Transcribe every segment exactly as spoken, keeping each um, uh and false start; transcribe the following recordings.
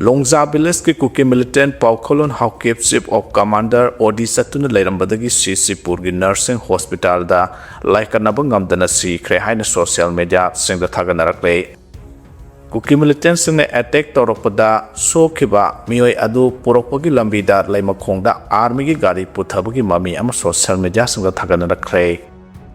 ꯂꯣꯡꯖꯥ ꯚꯤꯂꯦꯖꯀꯤ Kuki ꯃꯤꯂꯤꯇꯦꯟ ꯄꯥꯎꯈꯣꯂꯣꯟ Haokip chief of commander ꯑꯣꯗꯤ ꯆꯠꯇꯨꯅ ꯂꯩꯔꯝꯕꯗꯒꯤ ꯁꯤꯁꯤꯄꯨꯔꯒꯤ ꯅꯔꯁꯤꯡ ꯍꯣꯁꯄꯤꯇꯥꯜꯗ ꯂꯥꯏꯀꯠꯅꯕ ꯉꯝꯗꯅ ꯁꯤꯈ꯭ꯔꯦ ꯍꯥꯏꯅ ꯁꯣꯁꯤꯌꯦꯜ ꯃꯤꯗꯤꯌꯥꯁꯤꯡꯗ ꯊꯥꯒꯠꯅꯔꯛꯂꯦ꯫ ꯀꯨꯀꯤ ꯃꯤꯂꯤꯇꯦꯟꯁꯤꯡꯅ ꯑꯦꯇꯦꯛ ꯇꯧꯔꯛꯄꯗ ꯁꯣꯛꯈꯤꯕ ꯃꯤꯑꯣꯏ ꯑꯗꯨ ꯄꯨꯔꯛꯄꯒꯤ ꯂꯝꯕꯤꯗ ꯂꯩꯃꯈꯣꯡꯗ ꯑꯥꯔꯃꯤꯒꯤ ꯒꯥꯔꯤ ꯄꯨꯊꯕꯒꯤ ꯃꯃꯤ ꯑꯃ ꯁꯣꯁꯤꯌꯦꯜ ꯃꯤꯗꯤꯌꯥꯁꯤꯡꯗ ꯊꯥꯒꯠꯅꯔꯛꯈ꯭ꯔꯦ꯫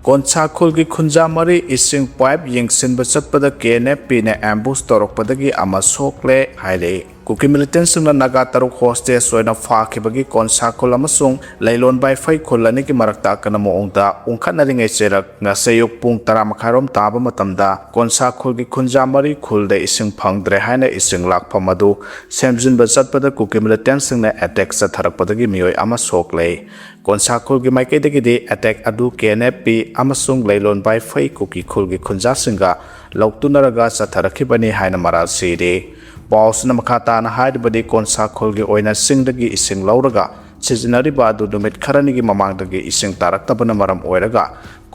ꯀꯣꯟꯁꯥ ꯈꯨꯜꯒꯤ ꯈꯨꯟꯖꯥ ꯃꯔꯤ ꯏꯁꯤꯡ ꯄꯥꯏꯞ ꯌꯦꯡꯁꯤꯟꯕ ꯆꯠꯄꯗ ꯀꯦ ꯑꯦꯟ ꯑꯦꯐ ꯄꯤꯅ ꯑꯦꯝꯕꯨꯁ ꯇꯧꯔꯛꯄꯗꯒꯤ ꯑꯃ ꯁꯣꯛꯂꯦ ꯍꯥꯏꯔꯦ꯫ ꯀꯨꯀꯤ ꯃꯤꯂꯤꯇꯦꯟꯁꯤꯡꯅ ꯅꯥꯒꯥ ꯇꯔꯨꯛ ꯍꯣꯁꯇꯦꯖ ꯑꯣꯏꯅ ꯐꯥꯈꯤꯕꯒꯤ ꯀꯣꯟꯁꯥ ꯈꯨꯜ ꯑꯃꯁꯨꯡ ꯂꯩꯂꯣꯟ ꯕꯥꯏꯐꯩ ꯈꯨꯜ ꯑꯅꯤꯒꯤ ꯃꯔꯛꯇ ꯑꯀꯟꯕ ꯃꯑꯣꯡꯗ ꯎꯪꯈꯠꯅꯔꯤꯉꯩ ꯆꯩꯔꯛ ꯉꯁꯤ ꯑꯌꯨꯛ ꯄꯨꯡ ꯇꯔꯥ ꯃꯈꯥꯏꯔꯣꯝ ꯇꯥꯕ ꯃꯇꯝꯗ ꯀꯣꯟꯁꯥ ꯈꯨꯜꯒꯤ ꯈꯨꯟꯖꯥ ꯃꯔꯤ ꯈꯨꯜꯗ ꯏꯁꯤꯡ ꯐꯪꯗ꯭ꯔꯦ ꯍꯥꯏꯅ ꯏꯁꯤꯡ ꯂꯥꯛꯐꯝ ꯑꯗꯨ ꯁꯦꯝꯖꯤꯟꯕ ꯆꯠꯄꯗ ꯀꯨꯀꯤ ꯃꯤꯂꯤꯇꯦꯟꯁꯤꯡꯅ ꯑꯦꯇꯦꯛ ꯆꯠꯊꯔꯛꯄꯗꯒꯤ ꯃꯤꯑꯣꯏ ꯑꯃ ꯁꯣꯛꯂꯦ꯫ ꯀꯣꯟꯁꯥ ꯈꯨꯜꯒꯤ ꯃꯥꯏꯀꯩꯗꯒꯤꯗꯤ ꯑꯦꯇꯦꯛ ꯑꯗꯨ ꯀꯦ ꯑꯦꯟ ꯑꯦꯐ ꯄꯤ ꯑꯃꯁꯨꯡ ꯂꯩꯂꯣꯟ ꯕꯥꯏꯐꯩ ꯀꯨꯀꯤ ꯈꯨꯜꯒꯤ ꯈꯨꯟꯖꯥꯁꯤꯡꯒ ꯂꯧꯇꯨꯅꯔꯒ ꯆꯠꯊꯔꯛꯈꯤꯕꯅꯤ ꯍꯥꯏꯅ ꯃꯔꯥꯜ ꯁꯤꯔꯤ꯫ ꯄꯥꯎꯁꯤꯅ ꯃꯈꯥ ꯇꯥꯅ ꯍꯥꯏꯔꯤꯕꯗꯤ, ꯀꯣꯟꯁꯥ ꯈꯨꯜꯒꯤ ꯑꯣꯏꯅ ꯆꯤꯡꯗꯒꯤ ꯏꯁꯤꯡ ꯂꯧꯔꯒ ꯁꯤꯖꯤꯟꯅꯔꯤꯕ ꯑꯗꯨ ꯅꯨꯃꯤꯠ ꯈꯔꯅꯤꯒꯤ ꯃꯃꯥꯡꯗꯒꯤ ꯏꯁꯤꯡ ꯇꯥꯔꯛꯇꯕꯅ ꯃꯔꯝ ꯑꯣꯏꯔꯒ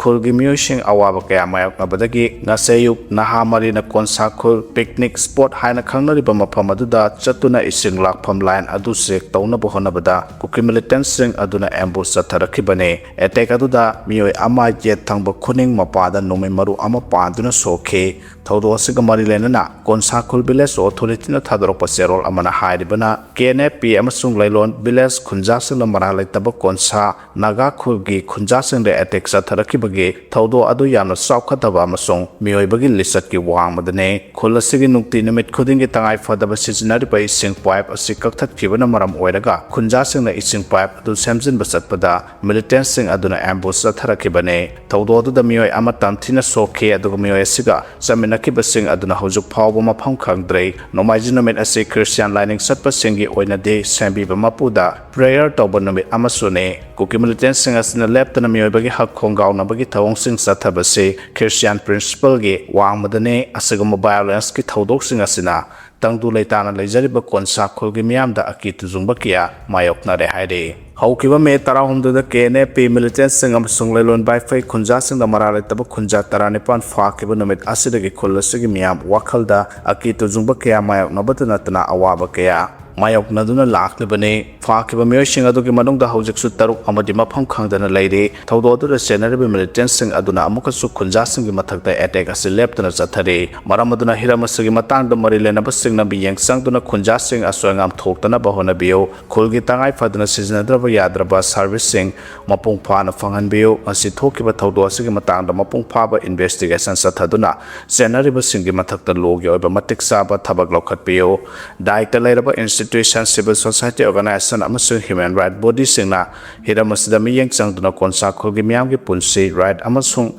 ꯈꯨꯜꯒꯤ ꯃꯤꯑꯣꯏꯁꯤꯡ ꯑꯋꯥꯕ ꯀꯌꯥ ꯃꯥꯌꯣꯛꯅꯕꯗꯒꯤ ꯉꯁꯤ ꯑꯌꯨꯛ ꯅꯍꯥ ꯃꯔꯤꯅ ꯀꯣꯟꯁꯥ ꯈꯨꯜ ꯄꯤꯛꯅꯤꯛ ꯁ꯭ꯄꯣꯠ ꯍꯥꯏꯅ ꯈꯪꯅꯔꯤꯕ ꯃꯐꯝ ꯑꯗꯨꯗ ꯆꯠꯇꯨꯅ ꯏꯁꯤꯡ ꯂꯥꯛꯐꯝ ꯂꯥꯏꯟ ꯑꯗꯨ ꯆꯦꯛ ꯇꯧꯅꯕ ꯍꯣꯠꯅꯕꯗ ꯀꯨꯀꯤ ꯃꯤꯂꯤꯇꯦꯟꯁꯤꯡ ꯑꯗꯨꯅ ꯑꯦꯝꯕꯨꯁ ꯆꯠꯊꯔꯛꯈꯤꯕꯅꯤ꯫ ꯑꯦꯇꯦꯛ ꯑꯗꯨꯗ ꯃꯤꯑꯣꯏ ꯑꯃ ꯌꯦꯠ ꯊꯪꯕ ꯈꯨꯅꯤꯡ ꯃꯄꯥꯗ ꯅꯣꯡꯃꯩ ꯃꯔꯨ ꯑꯃ ꯄꯥꯟꯗꯨꯅ ꯁꯣꯛꯈꯤ꯫ ꯊꯧꯗꯣꯛ ꯑꯁꯤꯒ ꯃꯔꯤ ꯂꯩꯅꯅ ꯀꯣꯟꯁꯥ ꯈꯨꯜ ꯚꯤꯂꯦꯖ ꯑꯣꯊꯣꯔꯤꯇꯤꯅ ꯊꯥꯗꯣꯔꯛꯄ ꯆꯦꯔꯣꯜ ꯑꯃꯅ ꯍꯥꯏꯔꯤꯕꯅ, ꯀꯦ ꯑꯦꯟ ꯑꯦꯐ ꯄꯤ ꯑꯃꯁꯨꯡ ꯂꯩꯂꯣꯟ ꯚꯤꯂꯦꯖ ꯈꯨꯟꯖꯥꯁꯤꯡꯅ ꯃꯔꯥꯜ ꯂꯩꯇꯕ ꯀꯣꯟꯁꯥ ꯅꯥꯒꯥ ꯈꯨꯜꯒꯤ ꯈꯨꯟꯖꯥꯁꯤꯡꯗ ꯑꯦꯇꯦꯛ ꯆꯠꯊꯔꯛꯈꯤꯕꯒꯤ ꯊꯧꯗꯣꯛ ꯑꯗꯨ ꯌꯥꯝꯅ ꯆꯥꯎꯈꯠꯇꯕ ꯑꯃꯁꯨꯡ ꯃꯤꯑꯣꯏꯕꯒꯤ ꯂꯤꯆꯠꯀꯤ ꯋꯥꯡꯃꯗꯅꯤ꯫ ꯈꯨꯜ ꯑꯁꯤꯒꯤ ꯅꯨꯡꯇꯤ ꯅꯨꯃꯤꯠ ꯈꯨꯗꯤꯡꯒꯤ ꯇꯉꯥꯏ ꯐꯗꯕ ꯁꯤꯖꯤꯟꯅꯔꯤꯕ ꯏꯁꯤꯡ ꯄꯥꯏꯞ ꯑꯁꯤ ꯀꯛꯊꯠꯈꯤꯕꯅ ꯃꯔꯝ ꯑꯣꯏꯔꯒ ꯈꯨꯟꯖꯥꯁꯤꯡꯅ ꯏꯁꯤꯡ ꯄꯥꯏꯞ ꯑꯗꯨ ꯁꯦꯝꯖꯤꯟꯕ ꯆꯠꯄꯗ ꯃꯤꯂꯤꯇꯦꯟꯁꯤꯡ ꯑꯗꯨꯅ ꯑꯦꯝꯕꯨꯁ ꯆꯠꯊꯔꯛꯈꯤꯕꯅꯤ꯫ ꯊꯧꯗꯣꯛ ꯑꯗꯨꯗ ꯃꯤꯑꯣꯏ ꯑꯃ ꯇꯝꯊꯤꯅ ꯁꯣꯛꯈꯤ, ꯑꯗꯨꯒ ꯃꯤꯑꯣꯏ ꯑꯁꯤꯒ ꯆꯠꯃꯤꯟꯅꯈꯤꯕꯁꯤꯡ ꯑꯗꯨꯅ ꯍꯧꯖꯤꯛ ꯐꯥꯎꯕ ꯃꯐꯝ ꯈꯪꯗ꯭ꯔꯤ꯫ ꯅꯣꯡꯃꯥꯏꯖꯤꯡ ꯅꯨꯃꯤꯠ ꯑꯁꯤ ꯈ꯭ꯔꯤꯁꯇꯤꯌꯥꯟ ꯂꯥꯏꯅꯤꯡ ꯆꯠꯄꯁꯤꯡꯒꯤ ꯑꯣꯏꯅꯗꯤ ꯁꯦꯝꯕꯤꯕ ꯃꯄꯨꯗ ꯄ꯭ꯔꯦꯌꯔ ꯇꯧꯕ ꯅꯨꯃꯤꯠ ꯑꯃꯁꯨꯅꯤ꯫ ꯀꯨꯀꯤ ꯃꯤꯂꯤꯇꯦꯟꯁꯤꯡ ꯑꯁꯤꯅ ꯂꯦꯞꯇꯅ ꯃꯤꯑꯣꯏꯕꯒꯤ ꯍꯛ ꯈꯣꯡꯒꯥꯎꯅꯕꯒꯤ ꯊꯧꯑꯣꯡꯁꯤꯡ ꯆꯠꯊꯕꯁꯤ ꯈ꯭ꯔꯤꯁꯇꯤꯌꯥꯟ principle ꯒꯤ ꯋꯥꯡꯃꯗꯅꯤ꯫ ꯑꯁꯤꯒꯨꯝꯕ violence ꯀꯤ ꯊꯧꯗꯣꯛꯁꯤꯡ ꯑꯁꯤꯅ ꯇꯪꯗꯨ ꯂꯩꯇꯥꯅ ꯂꯩꯖꯔꯤꯕ ꯀꯣꯟꯁꯥ ꯈꯨꯜꯒꯤ ꯃꯤꯌꯥꯝꯗ ꯑꯀꯤ ꯇꯨꯖꯨꯡꯕ ꯀꯌꯥ ꯃꯥꯌꯣꯛꯅꯔꯦ ꯍꯥꯏꯔꯤ꯫ ꯍꯧꯈꯤꯕ ꯃꯦ ꯇꯔꯥꯍꯨꯝꯗꯣꯏꯗ K N A P militant ꯁꯤꯡ ꯑꯃꯁꯨꯡ ꯂꯩꯂꯣꯟ ꯕꯥꯏꯐꯩ ꯈꯨꯟꯖꯥꯁꯤꯡꯗ ꯃꯔꯥꯜ ꯂꯩꯇꯕ ꯈꯨꯟꯖꯥ ꯇꯔꯥꯅꯤꯄꯥꯟ ꯐꯥꯈꯤꯕ ꯅꯨꯃꯤꯠ ꯑꯁꯤꯗꯒꯤ ꯈꯨꯜ ꯑꯁꯤꯒꯤ ꯃꯤꯌꯥꯝ ꯋꯥꯈꯜꯗ ꯑꯀꯤ ꯇꯨꯖꯨꯡꯕ ꯀꯌꯥ ꯃꯥꯌꯣꯛꯅꯕꯇ ꯅꯠꯇꯅ ꯑꯋꯥꯕ ꯀꯌꯥ ꯃꯥꯌꯣꯛꯅꯗꯨꯅ ꯂꯥꯛꯂꯤꯕꯅꯤ꯫ ꯐꯥꯈꯤꯕ ꯃꯤꯑꯣꯏꯁꯤꯡ ꯑꯗꯨꯒꯤ ꯃꯅꯨꯡꯗ ꯍꯧꯖꯤꯛꯁꯨ ꯇꯔꯨꯛ ꯑꯃꯗꯤ ꯃꯐꯝ ꯈꯪꯗꯅ ꯂꯩꯔꯤ꯫ ꯊꯧꯗꯣꯛ ꯑꯗꯨꯗ ꯆꯦꯟꯅꯔꯤꯕ militant ꯁꯤꯡ ꯑꯗꯨꯅ ꯑꯃꯨꯛꯀꯁꯨ ꯈꯨꯟꯖꯥꯁꯤꯡꯒꯤ ꯃꯊꯛꯇ attack ꯑꯁꯤ ꯂꯦꯞꯇꯅ ꯆꯠꯊꯔꯤ꯫ ꯃꯔꯝ ꯑꯗꯨꯅ ꯍꯤꯔꯝ ꯑꯁꯤꯒꯤ ꯃꯇꯥꯡꯗ ꯃꯔꯤ ꯂꯩꯅꯕꯁꯤꯡꯅ ꯃꯤꯠꯌꯦꯡ ꯆꯪꯗꯨꯅ ꯈꯨꯟꯖꯥꯁꯤꯡ ꯑꯁꯣꯏ ꯑꯉꯥꯝ ꯊꯣꯛꯇꯅꯕ ꯍꯣꯠꯅꯕꯤꯌꯨ꯫ ꯈꯨꯜꯒꯤ ꯇꯉꯥꯏ ꯐꯗꯅ ꯁꯤꯖꯤꯟꯅꯗ꯭ꯔꯕ ꯌꯥꯗ꯭ꯔꯕ service ꯁꯤꯡ ꯃꯄꯨꯡ ꯐꯥꯅ ꯐꯪꯍꯟꯕꯤꯌꯨ꯫ ꯉꯁꯤ ꯊꯣꯛꯈꯤꯕ ꯊꯧꯗꯣꯛ ꯑꯁꯤꯒꯤ ꯃꯇꯥꯡꯗ ꯃꯄꯨꯡ ꯐꯥꯕ investigation ꯆꯠꯊꯗꯨꯅ ꯆꯦꯟꯅꯔꯤꯕꯁꯤꯡꯒꯤ ꯃꯊꯛꯇ law ꯒꯤ ꯑꯣꯏꯕ ꯃꯇꯤꯛ ꯆꯥꯕ ꯊꯕꯛ ꯂꯧꯈꯠꯄꯤꯌꯨ꯫ ꯗꯥꯏꯇ ꯂꯩꯔꯕ institution, civil society organization ꯑꯃꯁꯨꯡ human right body ꯁꯤꯡꯅ ꯍꯤꯔꯝ ꯑꯁꯤꯗ ꯃꯤꯠꯌꯦꯡ ꯆꯪꯗꯨꯅ ꯀꯣꯟꯁꯥ ꯈꯨꯜꯒꯤ ꯃꯤꯌꯥꯝꯒꯤ ꯄꯨꯟꯁꯤ, right ꯑꯃꯁꯨꯡ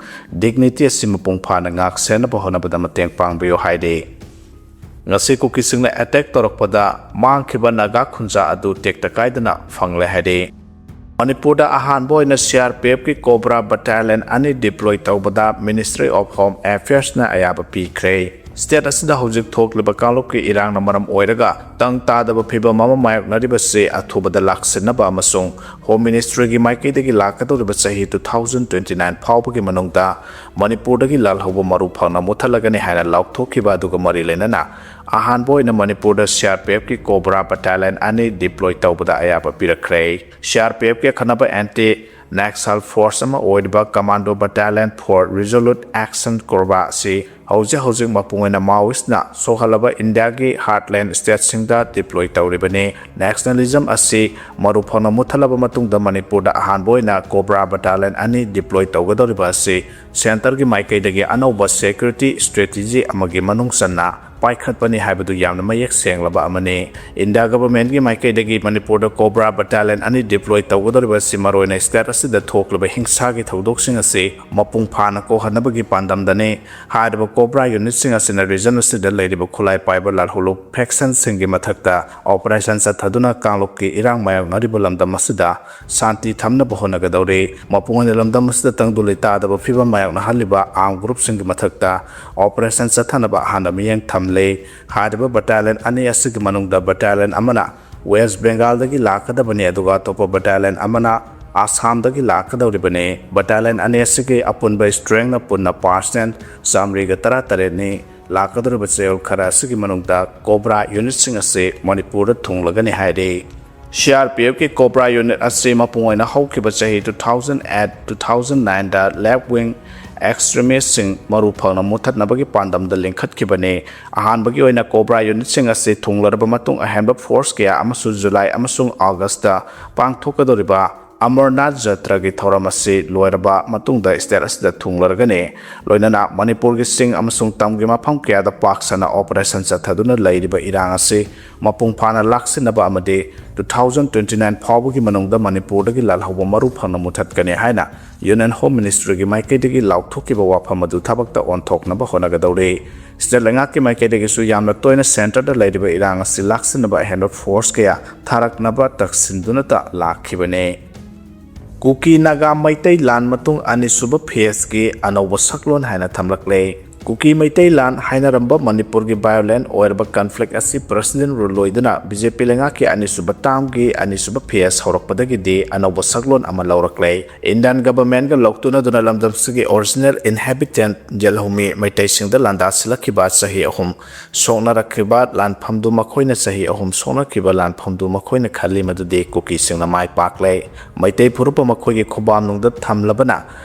dignity ꯑꯁꯤ ꯃꯄꯨꯡ ꯐꯥꯅ ꯉꯥꯛ ꯁꯦꯟꯅꯕ ꯍꯣꯠꯅꯕꯗ ꯃꯇꯦꯡ ꯄꯥꯡꯕꯤꯌꯨ ꯍꯥꯏꯔꯤ꯫ ꯉꯁꯤ ꯀꯨꯀꯤꯁꯤꯡꯅ attack ꯇꯧꯔꯛꯄꯗ ꯃꯥꯡꯈꯤꯕ ꯅꯥꯒꯥ ꯈꯨꯟꯖꯥ ꯑꯗꯨ ꯇꯦꯛꯇ ꯀꯥꯏꯗꯅ ꯐꯪꯂꯦ ꯍꯥꯏꯔꯤ꯫ ꯃꯅꯤꯄꯨꯔꯗ ꯑꯍꯥꯟꯕ ꯑꯣꯏꯅ C R P F ꯀꯤ COBRA battalion ꯑꯅꯤ deploy ꯇꯧꯕꯗ Ministry of Home Affairs ꯅ ꯑꯌꯥꯕ ꯄꯤꯈ꯭ꯔꯦ꯫ State ꯑꯁꯤꯗ ꯍꯧꯖꯤꯛ ꯊꯣꯛꯂꯤꯕ ꯀꯥꯡꯂꯨꯞꯀꯤ ꯏꯔꯥꯡꯅ ꯃꯔꯝ ꯑꯣꯏꯔꯒ ꯇꯪ ꯇꯥꯗꯕ ꯐꯤꯚꯝ ꯑꯃ ꯃꯥꯌꯣꯛꯅꯔꯤꯕꯁꯤ ꯑꯊꯨꯕꯗ ꯂꯥꯛꯁꯤꯟꯅꯕ ꯑꯃꯁꯨꯡ Home Ministry ꯒꯤ ꯃꯥꯏꯀꯩꯗꯒꯤ ꯂꯥꯛꯀꯗꯧꯔꯤꯕ ꯆꯍꯤ two thousand twenty nine ꯐꯥꯎꯕꯒꯤ ꯃꯅꯨꯡꯗ ꯃꯅꯤꯄꯨꯔꯗꯒꯤ ꯂꯥꯜꯍꯧꯕ ꯃꯔꯨ ꯐꯪꯅ ꯃꯨꯠꯊꯠꯂꯒꯅꯤ ꯍꯥꯏꯅ ꯂꯥꯎꯊꯣꯛꯈꯤꯕ ꯑꯗꯨꯒ ꯃꯔꯤ ꯂꯩꯅꯅ ꯑꯍꯥꯟꯕ ꯑꯣꯏꯅ ꯃꯅꯤꯄꯨꯔꯗ C R P F ꯀꯤ COBRA battalion ꯑꯅꯤ deploy ꯇꯧꯕꯗ ꯑꯌꯥꯕ ꯄꯤꯔꯛꯈ꯭ꯔꯦ꯫ C R P F ꯀꯤ ꯑꯈꯟꯅꯕ anti Naxal force ꯑꯃ ꯑꯣꯏꯔꯤꯕ Commando Battalion for Resolute Action, COBRA ꯑꯁꯤ ꯍꯧꯖꯤꯛ ꯍꯧꯖꯤꯛ ꯃꯄꯨꯡ ꯑꯣꯏꯅ Maoist ꯅ ꯁꯣꯛꯍꯜꯂꯕ ꯏꯟꯗꯤꯌꯥꯒꯤ heartland state ꯁꯤꯡꯗ deploy ꯇꯧꯔꯤꯕꯅꯤ꯫ Naxalism ꯑꯁꯤ ꯃꯔꯨ ꯐꯪꯅ ꯃꯨꯠꯊꯠꯂꯕ ꯃꯇꯨꯡꯗ ꯃꯅꯤꯄꯨꯔꯗ ꯑꯍꯥꯟꯕ ꯑꯣꯏꯅ COBRA battalion ꯑꯅꯤ deploy ꯇꯧꯒꯗꯧꯔꯤꯕ ꯑꯁꯤ centre ꯒꯤ ꯃꯥꯏꯀꯩꯗꯒꯤ ꯑꯅꯧꯕ security strategy ꯑꯃꯒꯤ ꯃꯅꯨꯡ ꯆꯟꯅ ꯄꯥꯏꯈꯠꯄꯅꯤ ꯍꯥꯏꯕꯗꯨ ꯌꯥꯝꯅ ꯃꯌꯦꯛ ꯁꯦꯡꯂꯕ ꯑꯃꯅꯤ꯫ ꯏꯟꯗꯤꯌꯥ ꯒꯚꯔꯟꯃꯦꯟꯠꯀꯤ ꯃꯥꯏꯀꯩꯗꯒꯤ ꯃꯅꯤꯄꯨꯔꯗ ꯀꯣꯕ꯭ꯔꯥ ꯕꯠꯇꯥꯂꯤꯌꯟ ꯑꯅꯤ ꯗꯤꯄ꯭ꯂꯣꯏ ꯇꯧꯒꯗꯧꯔꯤꯕ ꯑꯁꯤ ꯃꯔꯨꯑꯣꯏꯅ ꯁ꯭ꯇꯦꯠ ꯑꯁꯤꯗ ꯊꯣꯛꯂꯤꯕ ꯍꯤꯡꯁꯥꯒꯤ ꯊꯧꯗꯣꯛꯁꯤꯡ ꯑꯁꯤ ꯃꯄꯨꯡ ꯐꯥꯅ ꯀꯣꯛꯍꯟꯅꯕꯒꯤ ꯄꯥꯟꯗꯝꯗꯅꯤ꯫ ꯍꯥꯏꯔꯤꯕ ꯀꯣꯕ꯭ꯔꯥ ꯌꯨꯅꯤꯠꯁꯤꯡ ꯑꯁꯤꯅ ꯔꯤꯖꯟ ꯑꯁꯤꯗ ꯂꯩꯔꯤꯕ ꯈꯨꯠꯂꯥꯏ ꯄꯥꯏꯕ ꯂꯥꯜꯍꯧꯂꯨꯞ ꯐꯦꯛꯁꯟꯁꯤꯡꯒꯤ ꯃꯊꯛꯇ ꯑꯣꯄꯔꯦꯁꯟ ꯆꯠꯊꯗꯨꯅ ꯀꯥꯡꯂꯨꯞꯀꯤ ꯏꯔꯥꯡ ꯃꯥꯌꯣꯛꯅꯔꯤꯕ ꯂꯝꯗꯝ ꯑꯁꯤꯗ ꯁꯥꯟꯇꯤ ꯊꯝꯅꯕ ꯍꯣꯠꯅꯒꯗꯧꯔꯤ꯫ ꯃꯄꯨꯡ ꯑꯣꯏꯅ ꯂꯝꯗꯝ ꯑꯁꯤꯗ ꯇꯪꯗꯨ ꯂꯩꯇꯥꯗꯕ ꯐꯤꯕꯝ ꯃꯥꯌꯣꯛꯅꯍꯜꯂꯤꯕ ꯑꯥꯔꯝ ꯒ꯭ꯔꯨꯞꯁꯤꯡꯒꯤ ꯃꯊꯛꯇ ꯑꯣꯄꯔꯦꯁꯟ ꯆꯠꯊꯅꯕ ꯑꯍꯥꯟꯕ ꯃꯤꯠꯌꯦꯡ ꯊꯝꯂꯤ꯫ ꯍꯥꯏꯔꯤꯕ ꯕꯠꯇꯥꯂꯤꯌꯟ ꯑꯅꯤ ꯑꯁꯤꯒꯤ ꯃꯅꯨꯡꯗ ꯕꯠꯇꯥꯂꯤꯌꯟ ꯑꯃꯅ ꯋꯦꯁ꯭ꯠ ꯕꯦꯡꯒꯥꯜꯗꯒꯤ ꯂꯥꯛꯀꯗꯕꯅꯤ, ꯑꯗꯨꯒ ꯑꯇꯣꯞꯄ ꯕꯠꯇꯥꯂꯤꯌꯟ ꯑꯃꯅ ꯑꯁꯥꯝꯗꯒꯤ ꯂꯥꯛꯀꯗꯧꯔꯤꯕꯅꯤ꯫ ꯕꯠꯇꯥꯂꯤꯌꯟ ꯑꯅꯤ ꯑꯁꯤꯒꯤ ꯑꯄꯨꯟꯕ ꯁ꯭ꯇꯔꯦꯡꯅ ꯄꯨꯟꯅ ꯄꯥꯔꯁꯟ ꯆꯥꯃꯔꯤꯒ ꯇꯔꯥꯇꯔꯦꯠꯅꯤ꯫ ꯂꯥꯛꯀꯗꯧꯔꯤꯕ ꯆꯌꯣꯜ ꯈꯔ ꯑꯁꯤꯒꯤ ꯃꯅꯨꯡꯗ ꯀꯣꯕ꯭ꯔꯥ ꯌꯨꯅꯤꯠꯁꯤꯡ ꯑꯁꯤ ꯃꯅꯤꯄꯨꯔꯗ ꯊꯨꯡꯂꯒꯅꯤ ꯍꯥꯏꯔꯤ꯫ ꯁꯤ ꯑꯥꯔ ꯄꯤ ꯑꯦꯐꯀꯤ ꯀꯣꯕ꯭ꯔꯥ ꯌꯨꯅꯤꯠ ꯑꯁꯤ ꯃꯄꯨꯡ ꯑꯣꯏꯅ ꯍꯧꯈꯤꯕ ꯆꯍꯤ two thousand eight, two thousand nineꯗ left wing extremistꯁꯤꯡ ꯃꯔꯨ ꯐꯪꯅ ꯃꯨꯠꯊꯠꯅꯕꯒꯤ ꯄꯥꯟꯗꯝꯗ ꯂꯤꯡꯈꯠꯈꯤꯕꯅꯤ꯫ ꯑꯍꯥꯟꯕꯒꯤ ꯑꯣꯏꯅ ꯀꯣꯕ꯭ꯔꯥ ꯌꯨꯅꯤꯠꯁꯤꯡ ꯑꯁꯤ ꯊꯨꯡꯂꯔꯕ ꯃꯇꯨꯡ, ꯑꯍꯦꯟꯕ ꯐꯣꯔꯁ ꯀꯌꯥ ꯑꯃꯁꯨ ꯖꯨꯂꯥꯏ ꯑꯃꯁꯨꯡ ꯑꯥꯒꯁꯇ ꯄꯥꯡꯊꯣꯛꯀꯗꯧꯔꯤꯕ ꯑꯃꯔꯅꯥꯊ ꯖꯇ꯭ꯔꯥꯒꯤ ꯊꯧꯔꯝ ꯑꯁꯤ ꯂꯣꯏꯔꯕ ꯃꯇꯨꯡꯗ ꯁ꯭ꯇꯦꯠ ꯑꯁꯤꯗ ꯊꯨꯡꯂꯔꯒꯅꯤ꯫ ꯂꯣꯏꯅꯅ ꯃꯅꯤꯄꯨꯔꯒꯤ ꯆꯤꯡ ꯑꯃꯁꯨꯡ ꯇꯝꯒꯤ ꯃꯐꯝ ꯀꯌꯥꯗ ꯄꯥꯛ ꯁꯟꯅ ꯑꯣꯄꯔꯦꯁꯟ ꯆꯠꯊꯗꯨꯅ ꯂꯩꯔꯤꯕ ꯏꯔꯥꯡ ꯑꯁꯤ ꯃꯄꯨꯡ ꯐꯥꯅ ꯂꯥꯛꯁꯤꯟꯅꯕ ꯑꯃꯗꯤ two thousand twenty nine ꯐꯥꯎꯕꯒꯤ ꯃꯅꯨꯡꯗ ꯃꯅꯤꯄꯨꯔꯗꯒꯤ ꯂꯥꯜꯍꯧꯕ ꯃꯔꯨ ꯐꯪꯅ ꯃꯨꯊꯠꯀꯅꯤ ꯍꯥꯏꯅ ꯌꯨꯅꯤꯌꯟ ꯍꯣꯝ ꯃꯤꯅꯤꯁꯇ꯭ꯔꯤꯒꯤ ꯃꯥꯏꯀꯩꯗꯒꯤ ꯂꯥꯎꯊꯣꯛꯈꯤꯕ ꯋꯥꯐꯝ ꯑꯗꯨ ꯊꯕꯛꯇ ꯑꯣꯟꯊꯣꯛꯅꯕ ꯍꯣꯠꯅꯒꯗꯧꯔꯤ꯫ ꯁ꯭ꯇꯦꯠ ꯂꯩꯉꯥꯛꯀꯤ ꯃꯥꯏꯀꯩꯗꯒꯤꯁꯨ ꯌꯥꯝꯅ ꯇꯣꯏꯅ ꯁꯦꯟꯇꯔꯗ ꯂꯩꯔꯤꯕ ꯏꯔꯥꯡ ꯑꯁꯤ ꯂꯥꯛꯁꯤꯟꯅꯕ ꯑꯍꯦꯟꯕ ꯐꯣꯔꯁ ꯀꯌꯥ ꯊꯥꯔꯛꯅꯕ ꯇꯛꯁꯤꯟꯗꯨꯅꯇ ꯂꯥꯛꯈꯤꯕꯅꯤ꯫ ꯀꯨꯀꯤ ꯅꯥꯒꯥ ꯃꯩꯇꯩ ꯂꯥꯟ ꯃꯇꯨꯡ ꯑꯅꯤꯁꯨꯕ ꯐꯦꯁꯀꯤ ꯑꯅꯧꯕ ꯁꯛꯂꯣꯟ ꯍꯥꯏꯅ ꯊꯝꯂꯛꯂꯦ꯫ ꯀꯨꯀꯤ ꯃꯩꯇꯩ ꯂꯥꯟ ꯍꯥꯏꯅꯔꯝꯕ ꯃꯅꯤꯄꯨꯔꯒꯤ ꯚꯥꯏꯑꯣꯂꯦꯟ ꯑꯣꯏꯔꯕ ꯀꯟꯐ꯭ꯂꯤꯛ ꯑꯁꯤ ꯄ꯭ꯔꯁꯤꯗꯦꯟ ꯔꯨꯜ ꯑꯣꯏꯗꯨꯅ ꯕꯤ ꯖꯦ ꯄꯤ ꯂꯩꯉꯥꯛꯀꯤ ꯑꯅꯤꯁꯨꯕ ꯇꯥꯝꯒꯤ ꯑꯅꯤꯁꯨꯕ ꯐꯦꯁ ꯍꯧꯔꯛꯄꯗꯒꯤꯗꯤ ꯑꯅꯧꯕ ꯁꯛꯂꯣꯟ ꯑꯃ ꯂꯧꯔꯛꯂꯦ꯫ ꯏꯟꯗꯤꯌꯟ ꯒꯚꯔꯟꯃꯦꯟꯠꯀ ꯂꯧꯇꯨꯅꯗꯨꯅ ꯂꯝꯗꯝꯁꯤꯒꯤ ꯑꯣꯔꯤꯖꯤꯅꯦꯜ ꯏꯟꯍꯦꯕꯤꯇꯦꯟꯠ ꯖꯦꯜꯍꯧꯃꯤ ꯃꯩꯇꯩꯁꯤꯡꯗ ꯂꯥꯟꯗꯥ ꯁꯤꯜꯂꯛꯈꯤꯕ ꯆꯍꯤ ꯑꯍꯨꯝ ꯁꯣꯛꯅꯔꯛꯈꯤꯕ ꯂꯥꯟꯐꯝꯗꯨ ꯃꯈꯣꯏꯅ ꯆꯍꯤ ꯑꯍꯨꯝ ꯁꯣꯛꯅꯈꯤꯕ ꯂꯥꯟꯐꯝꯗꯨ ꯃꯈꯣꯏꯅ ꯈꯜꯂꯤ ꯃꯗꯨꯗꯤ ꯀꯨꯀꯤꯁꯤꯡꯅ ꯃꯥꯏ ꯄꯥꯛꯂꯦ꯫ ꯃꯩꯇꯩ ꯐꯨꯔꯨꯞꯄ ꯃꯈꯣꯏꯒꯤ ꯈꯨꯕꯥꯝꯅꯨꯡꯗ ꯊꯝꯂꯕꯅ